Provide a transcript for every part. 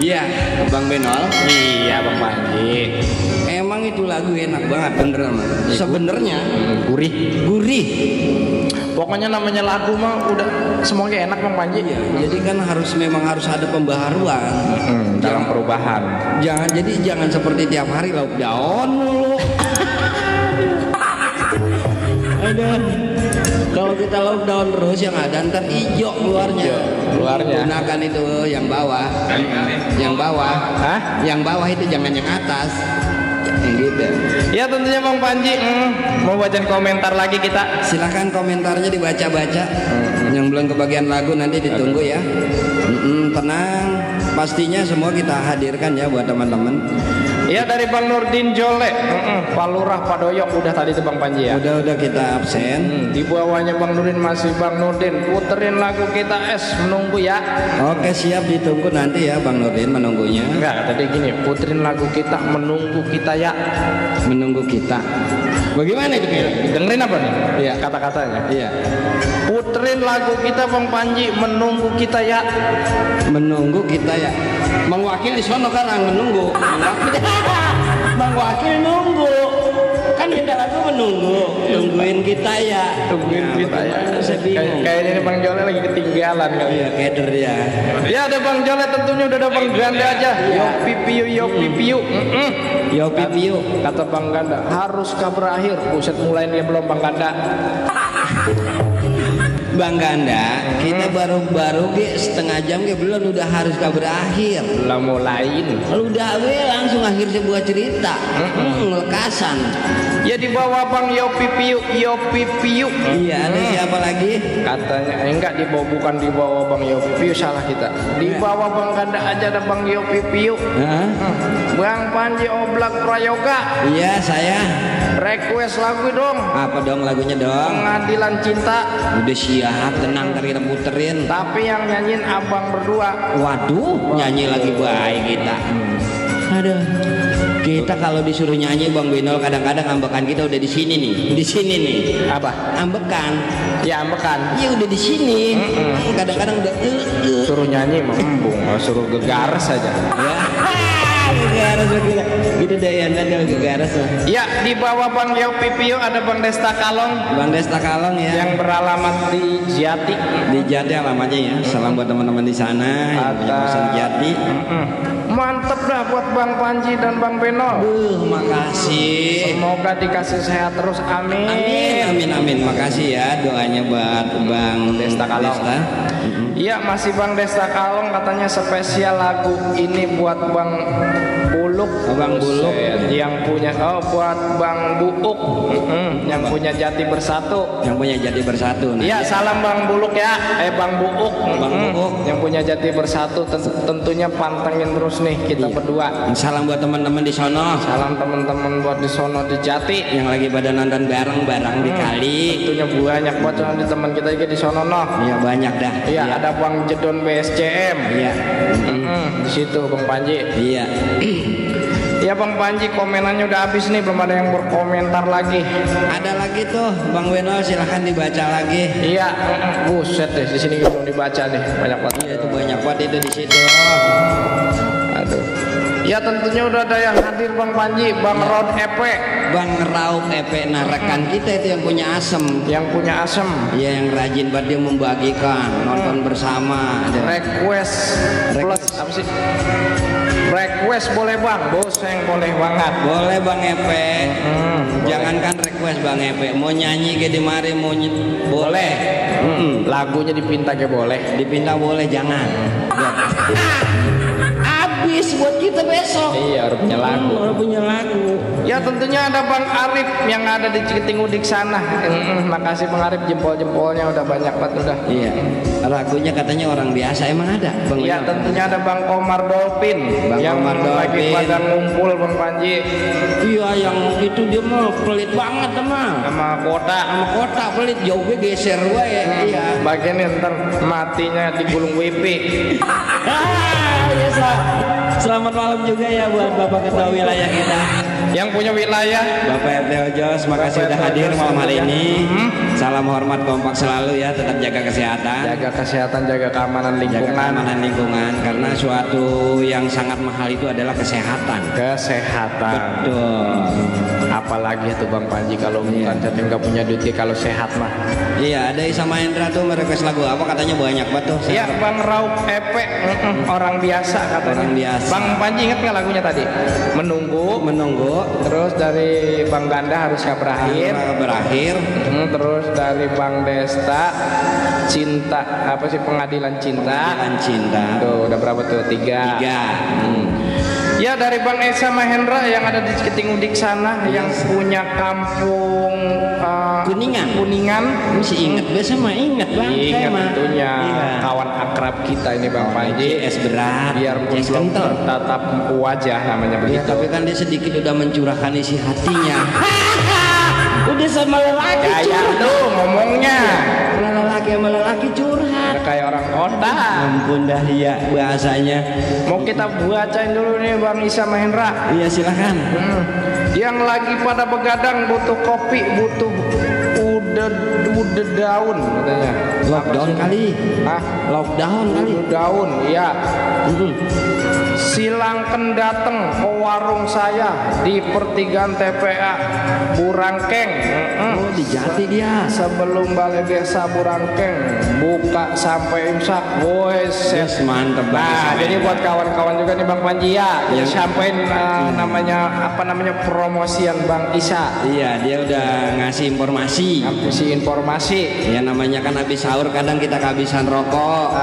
Iya, Bang Benol. Iya Bang Panji. Emang itu lagu enak banget bener mah. Sebenarnya gurih. Pokoknya namanya lagu mah udah semuanya enak Bang Panji. Iya, jadi kan memang harus ada pembaharuan dalam perubahan. Jangan seperti tiap hari lauk daun mulu. Aduh. Kalau kita lockdown terus yang ada ntar hijau keluarnya. Gunakan itu yang bawah. Hah? Yang bawah itu jangan yang atas. Yang gitu. Ya tentunya Bang Panji mau bacain komentar lagi kita. Silahkan komentarnya dibaca-baca. Yang belum kebagian lagu nanti ditunggu ya. Tenang, pastinya semua kita hadirkan ya buat teman-teman. Ya dari Bang Nurdin Jole, Pak Lurah Pak Doyok udah tadi tuh Bang Panji ya. Udah kita absen. Di bawahnya Bang Nurdin masih Bang Nurdin, puterin lagu kita menunggu ya. Oke siap, ditunggu nanti ya Bang Nurdin menunggunya. Enggak, tadi gini, puterin lagu kita menunggu kita ya. Menunggu kita. Bagaimana itu kira? Dengerin apa nih? Iya, kata-katanya. Iya. Puterin lagu kita Bang Panji menunggu kita ya. Menunggu kita ya. Bang Wakil di sono kan menunggu. Bang Wakil nunggu. Kan kita lagu menunggu. Nungguin kita ya. Tungguin kita ya. Saya bingung. Kayaknya ini Bang Jole lagi ketinggalan kali. Iya, keder ya. Ya ada Bang Jole tentunya udah ada Bang Ganda aja. Yo pipiu. Yo pipiu. Kata Bang Ganda, haruskah berakhir? Buset mulai dia belum Bang Ganda. Bang Ganda, kita baru setengah jam belum udah haruskah berakhir. Belum mulain. Udah langsung akhir sebuah cerita. Lekasan. Ya di bawah Bang Yo pipiu. Iya, ada siapa lagi? Katanya enggak di bawah, bukan di bawah Bang Yo pipiu, salah kita. Di bawah Bang Ganda aja ada Bang Yo pipiu. Bang Panji Oblak Prayoga. Iya, saya. Request lagu dong. Apa dong lagunya dong? Pengadilan Cinta. Udah siap, tenang, ntar kita puterin. Tapi yang nyanyiin abang berdua. Waduh, nyanyi lagi baik kita. Aduh. Kita kalau disuruh nyanyi Bang Benol kadang-kadang ambekan kita udah di sini nih. Di sini nih. Apa? Ambekan. Ya ambekan. Iya udah di sini. Kadang-kadang udah suruh nyanyi membung, suruh gegares saja. Ya. Gegares gila. Gitu deh ya, ada gegares lah. Ya, di bawah Bang Yo Pipio ada Bang Desta Kalong. Bang Desta Kalong ya. Yang beralamat di Jati. Di Jati alamatnya ya. Salam buat teman-teman di sana yang punya kosan Jati. Mantep dah buat Bang Panji dan Bang Benol. Makasih. Semoga dikasih sehat terus, amin. Amin. Makasih ya doanya buat Bang Desta Kalong. Iya, masih Bang Desta Kalong katanya spesial lagu ini buat Bang Buluk. Bang Buluk yang punya buat Bang Buuk yang punya Jati Bersatu. Yang punya Jati Bersatu. Iya, salam Bang Buluk ya. Bang Buuk. Bang Buuk yang punya Jati Bersatu tentunya pantengin terus nih kita berdua. Salam buat teman-teman di sono. Salam teman-teman buat di sono di Jati yang lagi pada nonton bareng-bareng di kali. Tentunya banyak buat di teman kita juga di sono noh. Iya banyak dah. Iya, ada Bang Jedon BSCM. Iya. Di situ Bang Panji. Iya. Ya Bang Panji, komenannya udah habis nih, belum ada yang berkomentar lagi. Ada lagi tuh Bang Benol, silahkan dibaca lagi. Iya, buset deh, di sini belum dibaca nih, banyak banget. Iya itu banyak banget itu di situ. Aduh. Ya tentunya udah ada yang hadir Bang Panji, Bang Rod Epe. Bang Raub Epe, nah rekan kita itu yang punya asem. Yang punya asem. Iya, yang rajin banget dia membagikan, nonton bersama. Request plus apa sih? Request boleh Bang, boseng boleh banget. Boleh Bang Epe. Jangankan request Bang Epe, mau nyanyi ke di mari mau boleh. Lagunya dipinta ke boleh. Dipinta boleh, jangan. Habis buat kita besok. Iya, harus punya lagu. Harus punya lagu. Ya tentunya ada Bang Arif yang ada di Cikiting Udik sana. Makasih Bang Arif, jempol-jempolnya udah banyak banget udah. Iya. Lagunya katanya orang biasa, emang ada Bang? Iya, tentunya ada Bang Komar Dolphin. Bang yang Komar Dolphin lagi pada ngumpul Bang Panji. Iya, yang itu dia mah pelit banget mah. Sama kota pelit, jauhnya geser gue ya. Iya. Bagian ntar matinya digulung WP. Biasa. Selamat malam juga ya buat Bapak Ketua Wilayah kita. Yang punya wilayah Bapak RT Ojos, makasih sudah hadir malam hari ini. Salam hormat, kompak selalu ya, tetap jaga kesehatan. Jaga kesehatan, jaga keamanan lingkungan. Jaga keamanan lingkungan, karena suatu yang sangat mahal itu adalah kesehatan. Kesehatan. Betul. Apalagi itu Bang Panji kalau bukan jadi nggak punya duit kalau sehat mah. Iya, ada Isa Mahendra tuh merequest lagu apa katanya banyak banget tuh. Iya, Bang Raup Epe, orang biasa katanya. Orang biasa. Bang Panji inget nggak lagunya tadi? Menunggu. Terus dari Bang Ganda harusnya berakhir. Terus dari Bang Desta cinta apa sih pengadilan cinta. Tuh udah berapa tuh? Tiga. Ya dari Bang Esa Mahendra yang ada di Keting Udik sana, yang punya kampung Kuningan. Masih ingat, biasa mah ingat Bang. Ingat tentunya. Iya. Kawan akrab kita ini Bang Panji. Es berat, biarpun belum tatap wajah namanya begitu. Ya, tapi kan dia sedikit udah mencurahkan isi hatinya. Udah sama lelaki curhat tuh ngomongnya. Lelaki sama lelaki curhat. Kayak orang kota. Ampun dah ya bahasanya. Mau kita bacain dulu nih Bang Isa Mahendra. Iya silakan. Yang lagi pada begadang butuh kopi, butuh udah daun katanya. Lockdown kali. Lockdown kali. Daun, iya. Silangkan dateng ke warung saya di pertigaan TPA Burangkeng. Oh di Jati dia. Sebelum Balai Desa Burangkeng buka sampai imsak. Yes, mantep banget. Nah, jadi buat kawan-kawan juga nih Bang Panji ya, sampaikan namanya promosian Bang Isa. Iya, dia udah ngasih informasi. Ya namanya kan habis sahur kadang kita kehabisan rokok.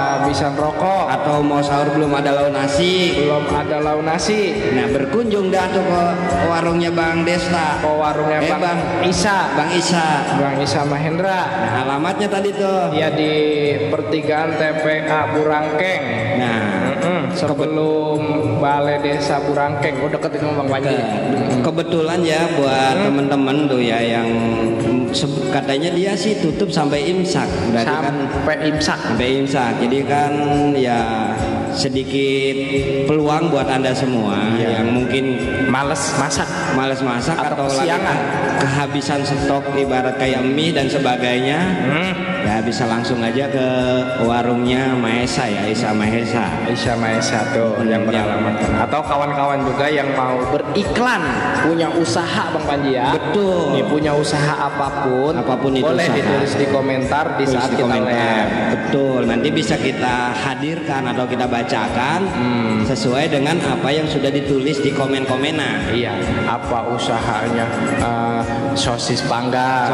Atau mau sahur belum ada lauk nasi. Nah berkunjung dah tuh ke warungnya Bang Desta. Ke warungnya Bang Isa. Bang Isa Mahendra. Nah alamatnya tadi tuh. Ya di pertigaan TPA Burangkeng. Nah sebelum Balai Desa Burangkeng. Oh deket itu Bang Panji. Kebetulan ya buat temen-temen tuh ya yang katanya dia sih tutup sampai imsak. Sampai imsak. Jadi kan ya sedikit peluang buat Anda semua yang mungkin males masak atau lagi kehabisan stok ibarat kayak mie dan sebagainya. Ya bisa langsung aja ke warungnya Maesa ya, Isa Maesa tuh yang beralamat. Atau kawan-kawan juga yang mau beriklan, punya usaha Bang Panji ya. Betul. Nih punya usaha apapun itu boleh usaha. Ditulis di komentar di saat kita live. Betul. Nanti bisa kita hadirkan atau kita bacakan sesuai dengan apa yang sudah ditulis di komen-komenan. Iya. Apa usahanya? Sosis panggang.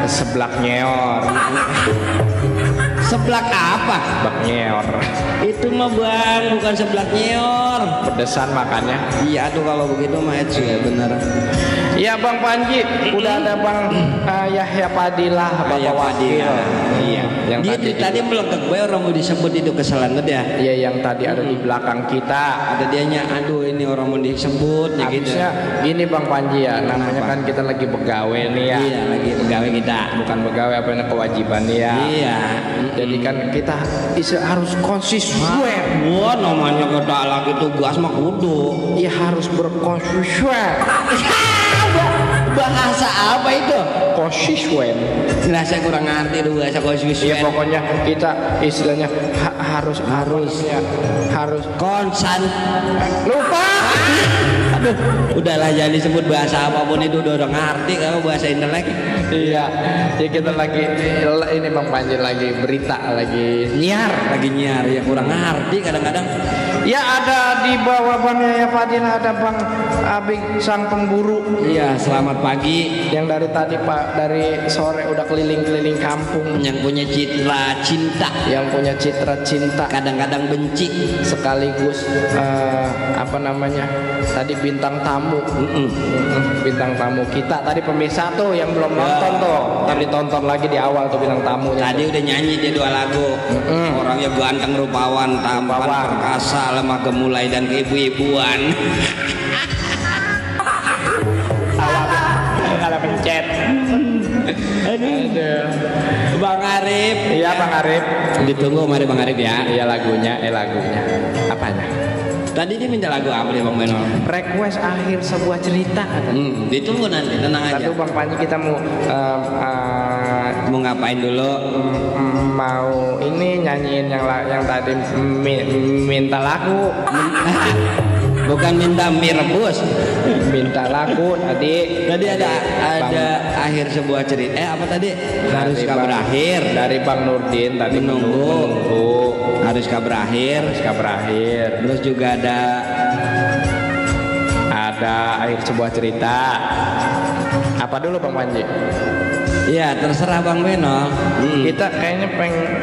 Seblak nyeor. Seblak apa? Seblak nyeor. Itu mah Bang, bukan seblak nyeor. Pedesan makannya. Iya tuh kalau begitu mah ya bener. Iya Bang Panji, udah ada Bang Yahya Padilah, Bapak Wakil. Iya. Yang dia tadi melengkap gue orang mau disebut itu kesalahan ya. Iya yang tadi ada di belakang kita. Ada dianya, aduh ini orang mau disebut. Habisnya gini Bang Panji ya, namanya kan kita lagi begawe nih ya. Iya lagi begawe kita. Bukan begawe apa yang kewajiban nih ya. Iya. Jadi kan kita harus konsisten. Wah namanya kata lagi tugas mah kudu. Iya harus berkonsisten. Bahasa apa itu? Konsisten. Nah saya kurang ngerti tuh bahasa konsisten. Ya pokoknya kita istilahnya harus konsan. Lupa. Aduh, udahlah jangan disebut bahasa apapun itu udah ngerti kalau bahasa intelek. Iya. Ya kita lagi ini Bang Panji lagi berita lagi nyiar ya kurang ngerti kadang-kadang. Ya ada di bawah Bang Yahya Padilah ada Bang Abik sang pemburu. Iya, selamat pagi. Yang dari tadi Pak, dari sore udah keliling-keliling kampung. Yang punya citra cinta. Kadang-kadang benci. Sekaligus tadi bintang tamu. Bintang tamu kita tadi pemirsa tuh yang belum nonton tuh. Tadi tonton lagi di awal tuh bintang tamunya. Tadi udah nyanyi dia 2 lagu. Orangnya ganteng rupawan, tampan perkasa, lemah gemulai dan keibu-ibuan. Kalau pencet. Aduh. Bang Arif. Iya Bang Arif. Ditunggu mari Bang Arif ya. Iya lagunya. Apanya? Tadi dia minta lagu apa nih Bang Benol? Request akhir sebuah cerita. Ditunggu nanti, tenang aja. Satu Bang Panji kita mau ngapain dulu? Mau ini nyanyiin yang tadi minta lagu. Bukan minta mie rebus. Minta lagu tadi. Tadi ada akhir sebuah cerita. Apa tadi? Haruskah berakhir? Dari Bang Nurdin tadi menunggu. Haruskah berakhir? Terus juga ada akhir sebuah cerita. Apa dulu Bang Panji? Iya terserah Bang Benol. Kita kayaknya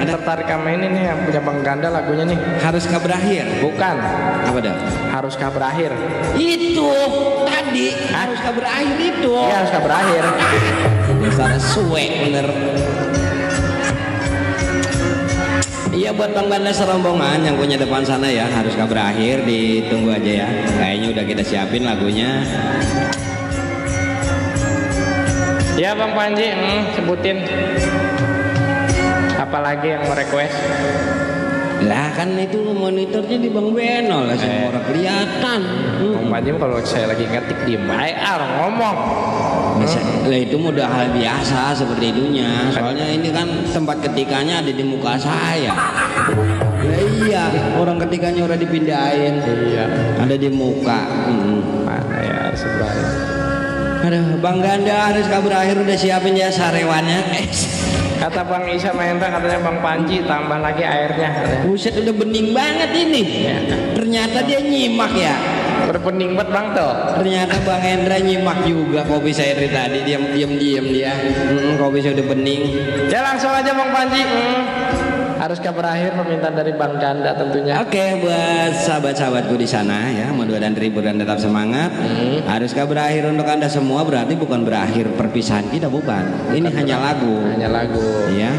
tertarik sama ini nih yang punya Bang Ganda lagunya nih. Haruskah berakhir? Bukan. Apa dah? Haruskah berakhir? Itu tadi. Haruskah berakhir itu. Iya haruskah berakhir. Dasar suwe bener. Iya buat Bang Ganda serombongan yang punya depan sana ya, haruskah berakhir, ditunggu aja ya. Kayaknya udah kita siapin lagunya. Ya Bang Panji, sebutin apalagi yang mau request. Lah kan itu monitornya di Bang Benol lah, semua orang kelihatan. Bang Panji kalau saya lagi ngetik diem baik ngomong. Lah itu udah hal biasa seperti itunya. Soalnya ini kan tempat ketikannya ada di muka saya. Lah iya, orang ketikanya udah dipindahin. Iya. Ada di muka. Mana ya sebenarnya. Aduh, Bang Ganda haruskah berakhir udah siapin ya sarewannya. Kata Bang Isa Mahendra katanya Bang Panji tambah lagi airnya. Buset udah bening banget ini. Ya. Ternyata dia nyimak ya. Berbening banget Bang tuh. Ternyata Bang Hendra nyimak juga kopi saya dari tadi, diam dia. Kopi saya udah bening. Ya langsung aja Bang Panji. Haruskah berakhir permintaan dari Bang Ganda tentunya. Oke, buat sahabat-sahabatku di sana ya, modu dan tribun dan tetap semangat. Haruskah berakhir untuk Anda semua berarti bukan berakhir perpisahan kita, bukan. Ini hanya lagu. Hanya lagu. Ya.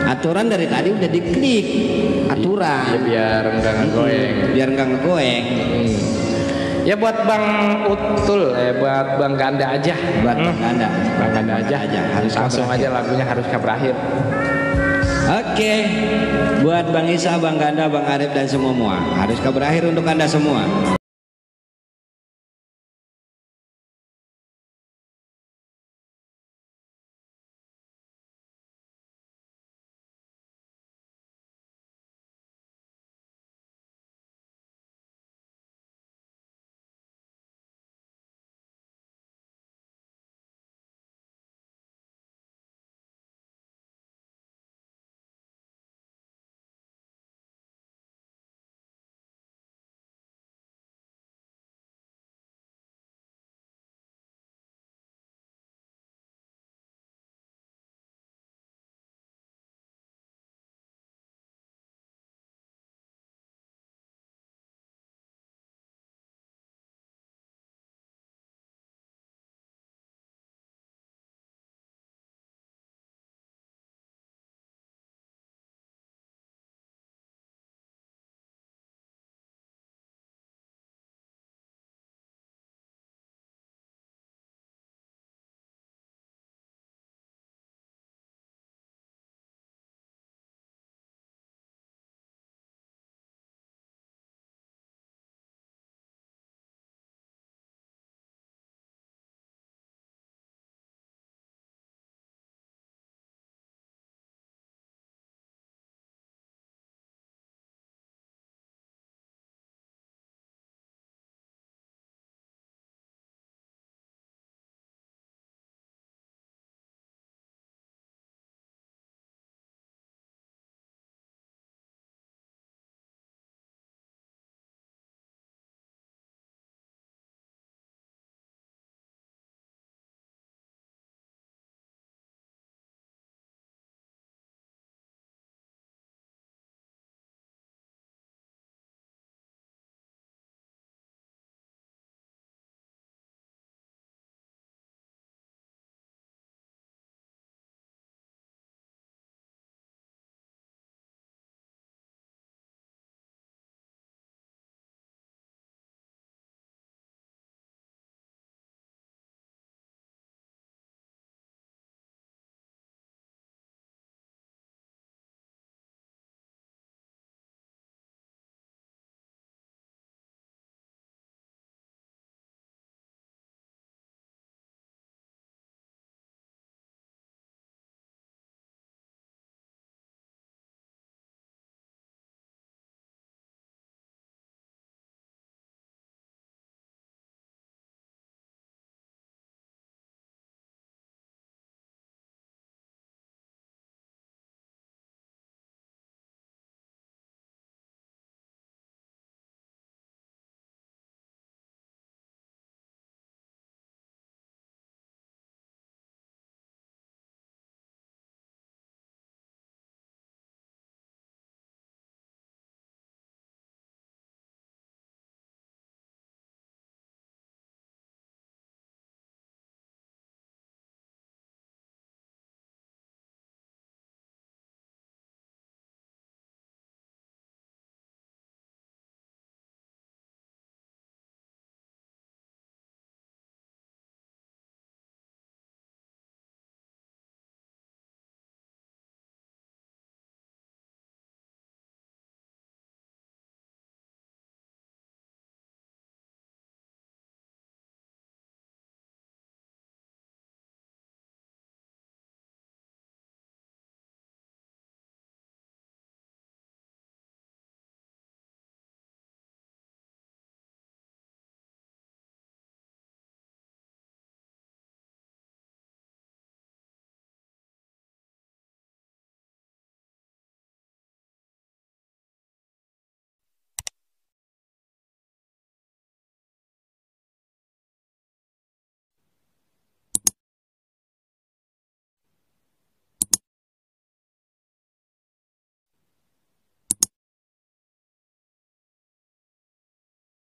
Aturan dari tadi udah diklik. Aturan. Ya, biar enggak ngegoyang. Biar enggak ngegoyang. Ya buat Bang Utul, buat Bang Ganda aja. Buat Bang Ganda. Bang Ganda aja. Harus langsung aja lagunya haruskah berakhir. Oke, buat Bang Isa, Bang Ganda, Bang Arif dan semua, haruskah berakhir untuk Anda semua.